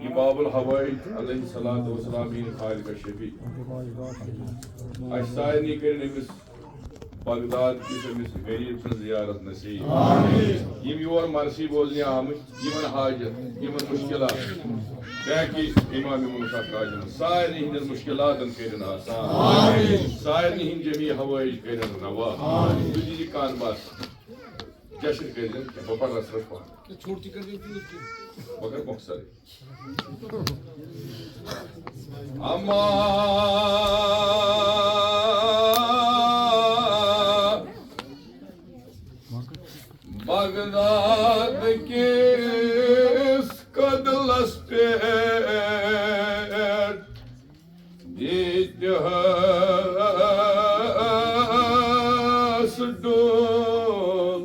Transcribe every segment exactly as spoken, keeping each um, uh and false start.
باب الحوائج علیہ الصلوۃ والسلام میٲنۍ خالق شفیع۔ اَسہِ سارنٕے کٔرِن أمِس بغداد کِس أمِس غریٖب سٕنٛز زیارت نصیب۔ یِم یور مرثی بوزنہِ آمٕتۍ، یِمن حاجت، یِمن مُشکِلات، باقٕے امام موسیٰ کاظم سارنٕے ہٕنٛدٮ۪ن مُشکِلاتن کٔرِن آسان۔ سارنٕے ہٕنٛدۍ جمیع حوائج کٔرِن روا۔ تُہۍ دِیِو کان بس۔ جشن کٔرۍزٮ۪ن کینٛہہ، بہٕ پَرٕ رَژھ رَژھ پَہَن۔ کینٛہہ ژھوٚٹ تہِ کٔرۍزٮ۪ن تیوٗت کینٛہہ۔ مگر مۄخصرٕے۔ اما بغداد کِس کدلس پٮ۪ٹھ دِتہِ ہس ڈولہٕ۔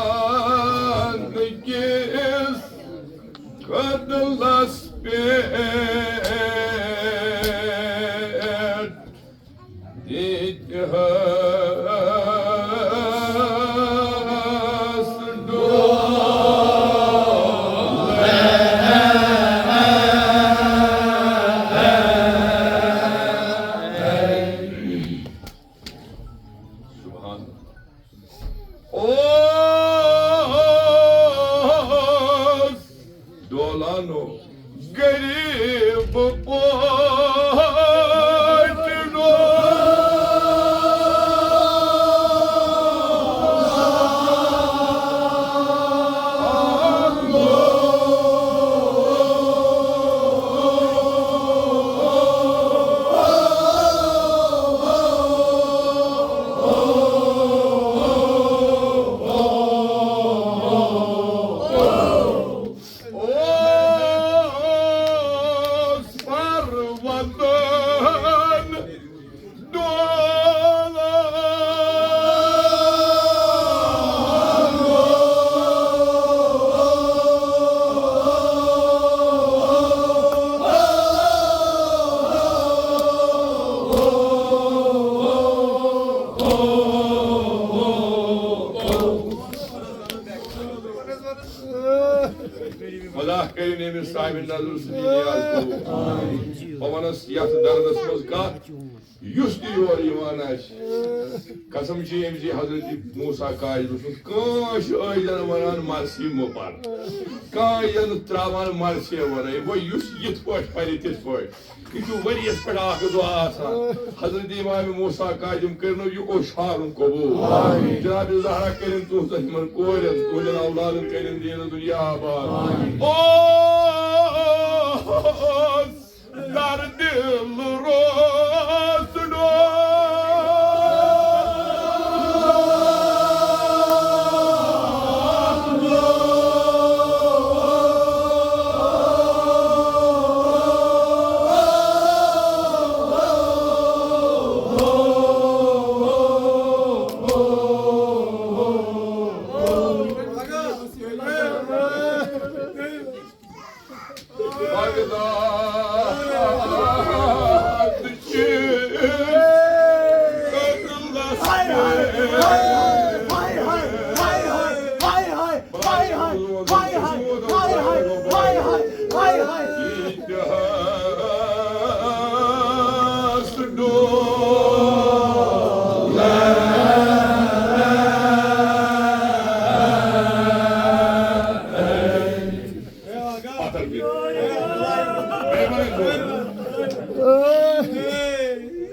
بغداد کِس کدلس پٮ۪ٹھ دِتہِ ہس ڈولہٕ۔ سبحان اللہ۔ اوس ڈولانو غریب پٲٹھۍ ڈولان۔ اوس پروردن ڈولان۔ خدا کٔرِن أمِس صاحبِ نظر سٕنٛدِ نیاز قبوٗل۔ بہٕ وَنَس یَتھ دردَس منٛز کَتھ، یُس تہِ یور یِوان آسہِ، قسم چھِ ییٚمہِ زِ حضرت موسیٰ کاظم سُنٛد، کٲنٛسہِ ٲسۍ زَن وَنان مرثی مہٕ پَر، کانٛہہ یَنہٕ ترٛاوان مرثی وَرٲے، وۄنۍ یُس یِتھ پٲٹھۍ پَرِ تِتھ پٲٹھۍ۔ یہِ چھُ ؤریَس پٮ۪ٹھ اَکھ دۄہ آسان۔ حضرت امام موسیٰ کاظم کٔرِنو یہِ اوشارُن قبوٗل۔ جناب زہرا کٔرِن تُہنٛزن یِمن کورٮ۪ن، تُہنٛدٮ۪ن اولادن کٔرِن دیٖنہٕ دُنیا آباد۔ اوس در دِل روزنو۔ بغداد چہِ کدلس پٮ۪ٹھ۔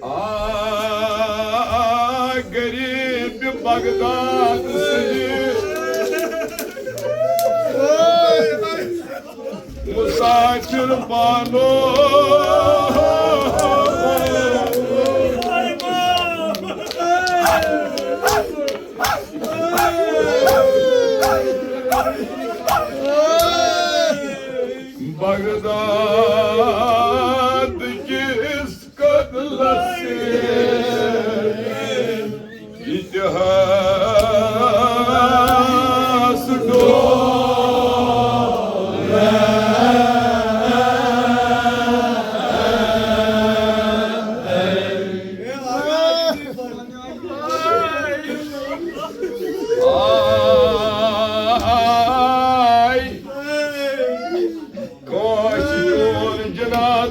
آ، غریب بغداد سٕنٛدِ مسافر بانو۔ بغداد کِس کدلس اتحاس ڈول۔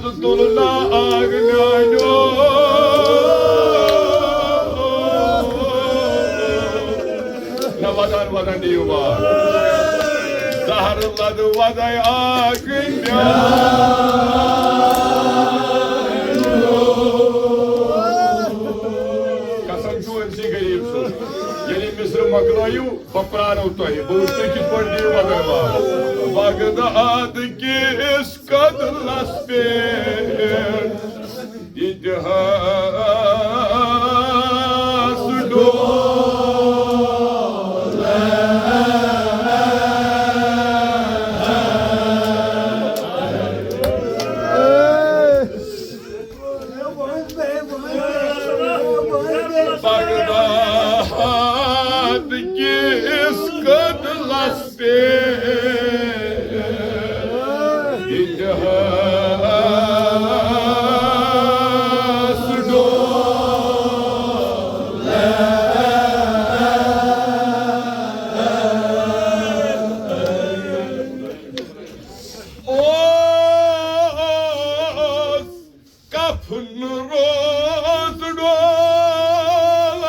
تُلنا آگ میانیو۔ نہ ودان ودان دِیِو بار۔ زہر لد ودے آگ میانیو۔ قسم چھُ أمۍ سٕے غریٖب سُنٛد۔ ییٚلہِ مِصر مۄکلٲیِو، بہٕ پرٛارو تۄہہِ۔ بہٕ وٕچھٕ تُہۍ کِتھ پٲٹھۍ دِیِو ودے بار۔ بغداد کِس کدلس پٮ۪ٹھ اتحاس ڈولان۔ بغداد کِس کدلس پٮ۪ٹھ اتحاس ڈولان۔ اوس کفن روز ڈولان۔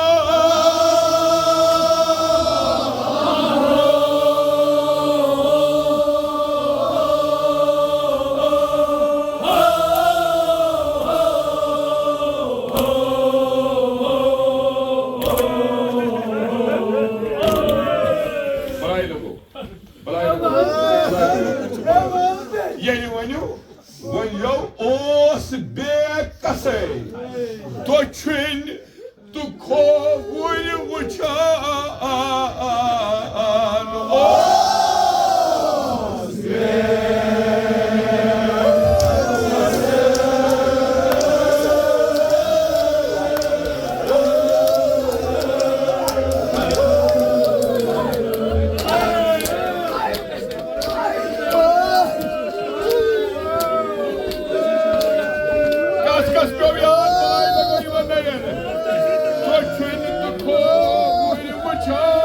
بلایہِ لوگو، بلایہِ لوگو۔ ییٚلہِ ؤنِو، وۄنۍ یو اوس بے کسے دۄچھُنۍ تہٕ کھووُر وٕچھان اوس۔ کس کس پیوٚو یاد؟ بلایہِ لگٲیِو وۄنۍ نرٮ۪ن۔ دۄچھُنۍ تہٕ کھووُر وٕچھان۔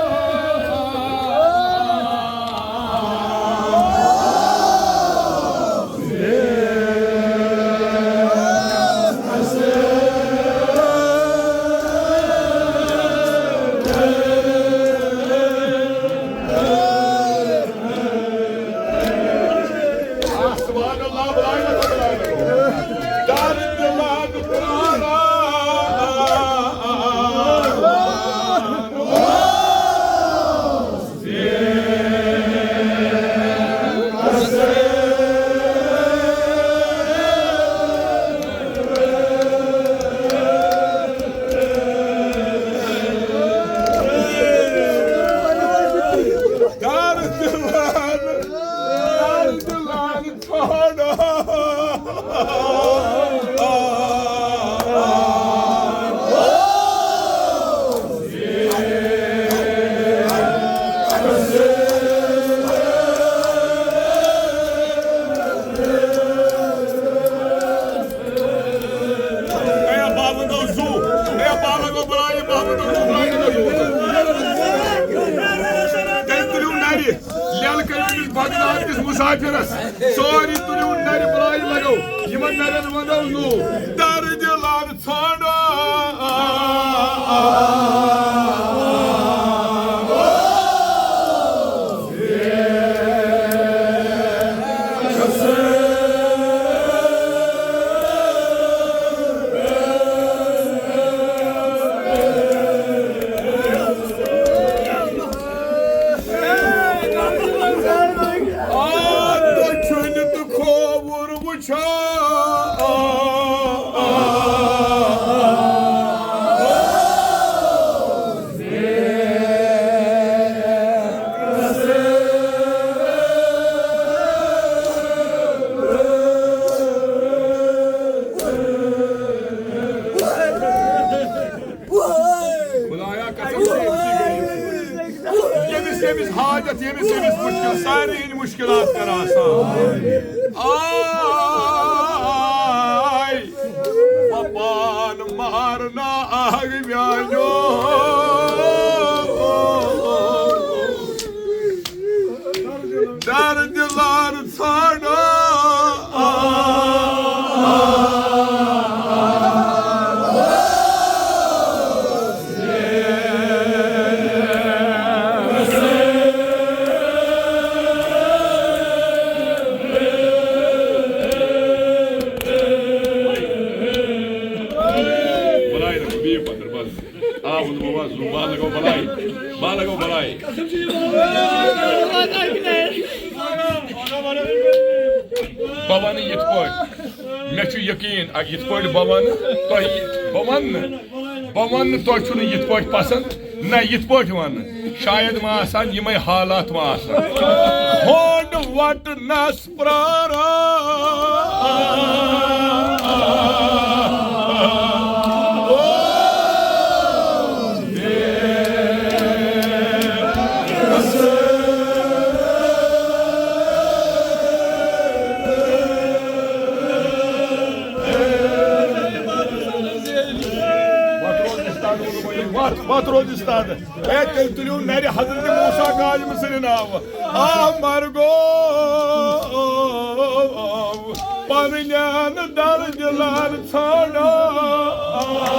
سبحان اللہ، بلایہِ لگٲیِو۔ درد لد پراران۔ درد لد، درد لد پراران۔ اے بابا گوٚو زُو، اے بابا گوٚو بلایہِ، بابا گوٚو زُو، بلایہِ گوٚو زُو۔ تیٚلہِ تُلِو نرِ، لیلہٕ کٔرِو أمِس بغداد کِس مُسافِرس۔ سورُے تُلِو نرِ، بلایہِ لگو۔ یِمن نرٮ۪ن ونو نوٗر۔ درد لد ژھانڈان۔ آ، دٔچھُن تہٕ کھووُر وٕچھان۔ خدایا قسم، ییٚمِس ییٚمِس حاجت، ییٚمِس ییٚمِس مُشکِل، سارنٕے ہٕنٛدۍ مُشکِلات کر آسان۔ آے، وۄپان مارنا آگ میانیو۔ درد لار ژھانڈان۔ بہٕ لگو بلاے، بہٕ لگو بلاے۔ بہٕ وَنہٕ یِتھ پٲٹھۍ، مےٚ چھُ یقیٖن، اَ، یِتھ پٲٹھۍ بہٕ وَنہٕ تۄہہِ، بہٕ وَنہٕ نہٕ، بہٕ وَنہٕ نہٕ تۄہہِ چھُنہٕ یِتھ پٲٹھۍ پسنٛد، نہ یِتھ پٲٹھۍ وَنہٕ۔ شاید ما آسان یِمَے حالات ما آسان۔ ہونٛڈ وَٹنَس پراران۔ وَتھ روز اِستاد، وَتھ، وَتھ روز اِستاد۔ اے، تیٚلہِ تُلِو نَرِ حضرت موسیٰ کاظم سٕنٛدِ ناوٕ۔ آ مرگو، پنٕنٮ۪ن دردِ لر ژھانڈان۔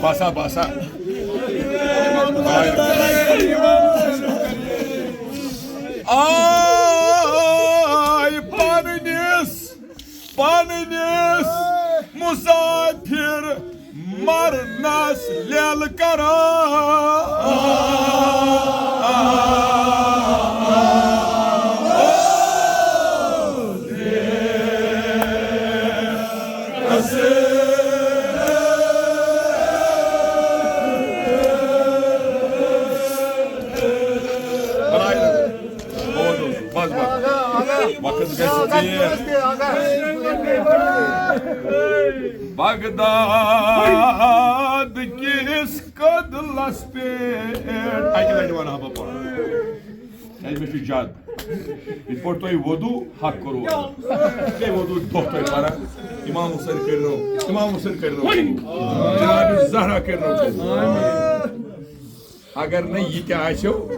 باسا، باسا۔ آے پننِس، پننِس مسافر مرنس لیل کران۔ بس، بس۔ وقت گژھِ ژیر۔ بغداد کِس کدلس پٮ۪ٹھ۔ اَکہِ لٹہِ وَنہٕ ہا بہٕ پانہٕ۔ کیٛازِ مےٚ چھُ زیادٕ۔ یِتھ پٲٹھۍ تۄہہِ وضوٗ حق کوٚروٕ۔ بیٚیہِ وضوٗ دۄہ تۄہہِ پَران۔ امام حسین کٔرِنو، امام حسین کٔرِنو۔ جناب زہرا کٔرِنو۔ اگر نہٕ یہِ تہِ آسیو،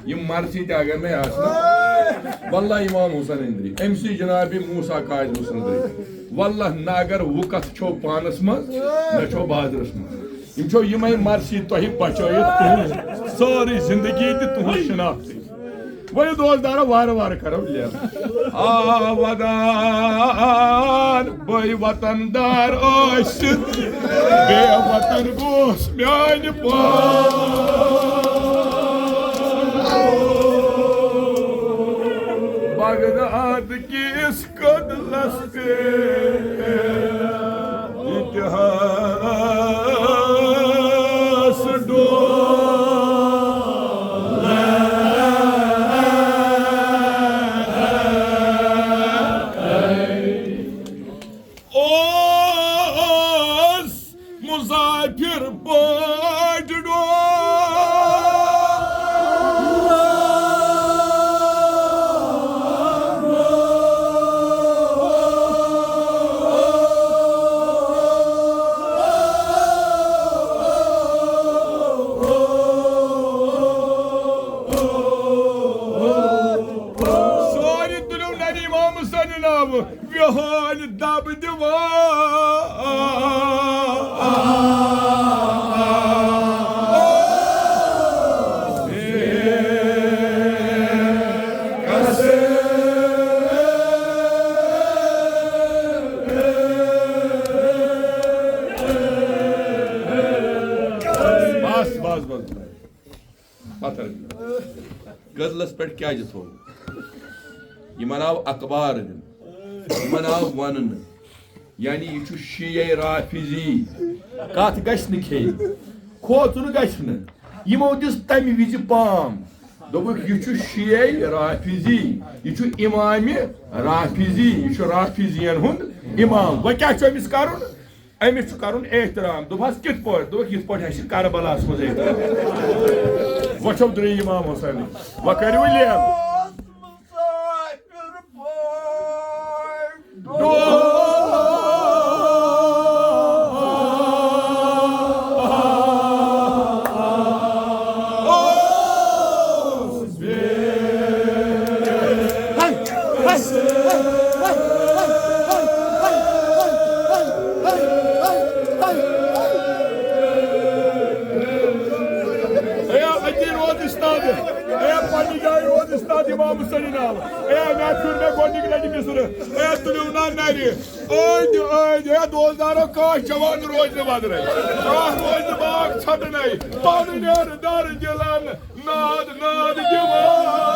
یِم مرثی تہِ اگر نہٕ آسنو، واللہ امام حسین أنٛدری، أمۍ سٕے جناب موسیٰ کاظم سٕنٛدری، واللہ نہ اگر وُہ کتھ چھو پانس منٛز، نہ چھو بازرس منٛز۔ یِم چھو یِمے مرثی تۄہہِ بچٲیِتھ تُہنٛز سٲرٕے زندگی تہِ تُہنٛز شناخت تہِ۔ ؤلِو دوست دارو، وارٕ وارٕ کرو لیب۔ آ ودان بٲے وطن دار ٲسِتھ، بے وطن گوس میانہِ پان۔ بغداد کِس کدلس پٮ۪ٹھ اتحاس ڈول۔ اوس مسافر پٲٹھۍ ڈول۔ سورُے تُلِو نبی محمد صلی اللہ علیہ وسلم۔ وِہٲلۍ دَب دِوان۔ بس، بس، بس۔ پتھر۔ کٔدلس پٮ۪ٹھ کیٛازِ تھوٚو؟ یِمن آو اخبار دِنہٕ، یِمن آو وننہٕ، یعنی یہِ چھُ شیعہ رافضی۔ کتھ گژھِ نہٕ کھیٚنۍ، کھوژُن گژھِ نہٕ۔ یِمو دِژ تمہِ وِزِ پام، دوٚپُکھ، یہِ چھُ شیعہ رافضی، یہِ چھُ امام رافضی، یہِ چھُ رافضین ہُنٛد امام۔ وۄنۍ کیٛاہ چھُ أمِس کرُن؟ أمِس چھُ کرُن احترام۔ دوٚپہَس، کِتھ پٲٹھۍ؟ دوٚپُکھ، یِتھ پٲٹھۍ اَسہِ کَربَلاہَس منٛز احترام۔ وۄنۍ چھو درٛے اِمام حسینٕکۍ۔ وۄنۍ کٔرِو وۄنۍ لیب۔ استاد امام حسین ناو۔ اے، مےٚ پھیُر مےٚ گۄڈٕنِکۍ لٹہِ مِصرٕ۔ اے، تُلِو نا نرِ۔ أنٛدۍ أنٛدۍ، اے، دوستدارو، کانٛہہ جوان روزِ نہٕ وَدرَے۔ کانٛہہ روزِ نہٕ باغ ژھۄٹہٕ نَے۔ پانہٕ نیرٕ دَرٕ دِلَن ناد ناد دِوان۔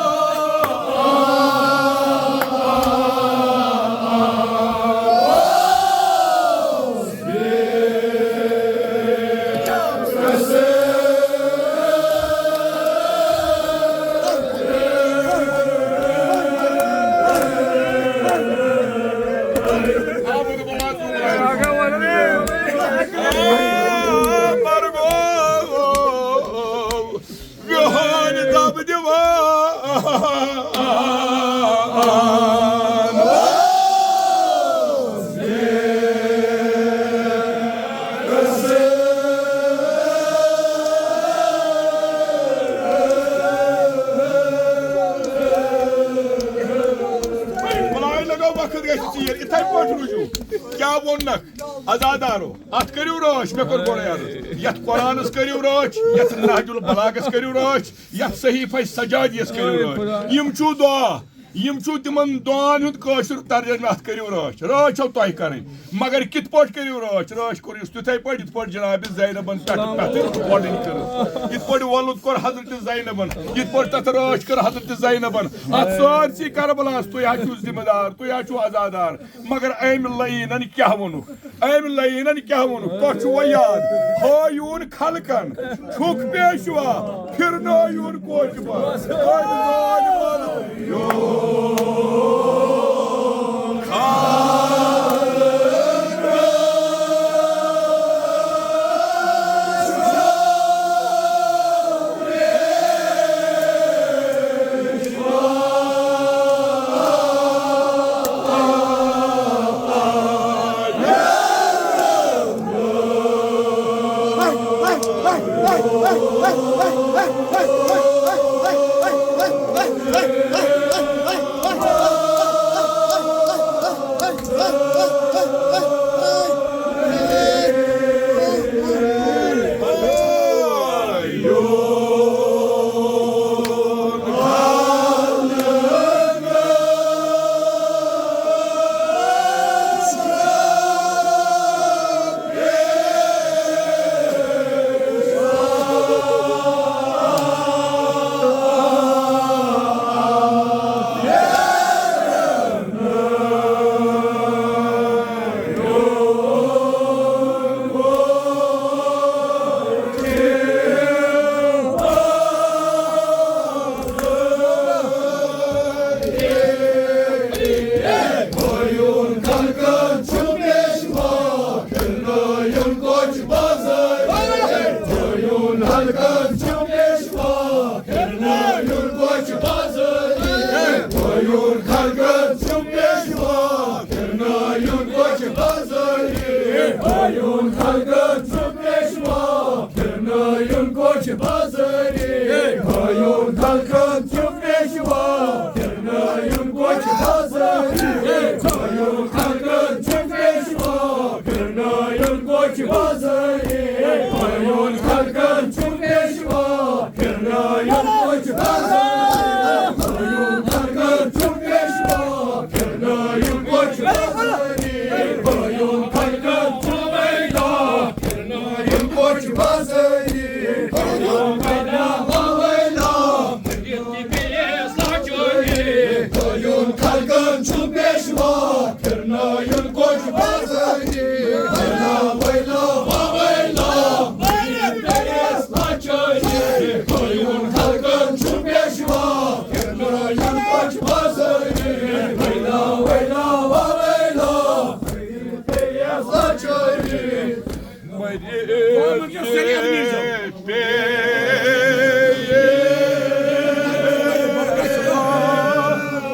وِہانہِ دَب دِوان۔ بلاے لگو وقت گژھِ ژیٖر، یِتھَے پٲٹھۍ روٗزِو۔ کیٛاہ ووٚننکھ؟ عزادارو، اتھ کٔرِو رٲچھ، مےٚ کوٚر گۄڈَے عرض۔ یتھ قرآنس کٔرِو رٲچھ، یتھ نہج البلاغس کٔرِو رٲچھ، یتھ صحیفہ سجادیس کٔرِو رٲچھ۔ یِم چھُو دعا، یِم چھُو تِمن دعاہن ہُنٛد کٲشُر ترجمہٕ، اتھ کٔرِو رٲچھ۔ رٲچھ چھو تۄہہِ کرٕنۍ، مگر کِتھ پٲٹھۍ کٔرِو رٲچھ؟ رٲچھ کوٚر یُس تِتھے پٲٹھۍ، یِتھ پٲٹھۍ جناب زینبن پٮ۪ٹھ پٮ۪ٹھ گۄڈٕنِچ کٔر، یِتھ پٲٹھۍ وۄلُت کوٚر حضرت زینبن، یِتھ پٲٹھۍ تتھ رٲچھ کٔر حضرت زینبن۔ اتھ سٲرسٕے کربلاہس تُہۍ حظ چھِو ذمہٕ دار، تُہۍ حظ چھِو عزادار۔ مگر أمۍ لعیٖنن کیٛاہ ووٚنُکھ؟ أمۍ لعیٖنن کیٛاہ ووٚنُکھ؟ تۄہہِ چھُوا یاد؟ ہٲیوٗن خلقن چھُکھ پیشوا، پھِرنٲیوٗن کوچبہٕ۔ أمۍ ظالمن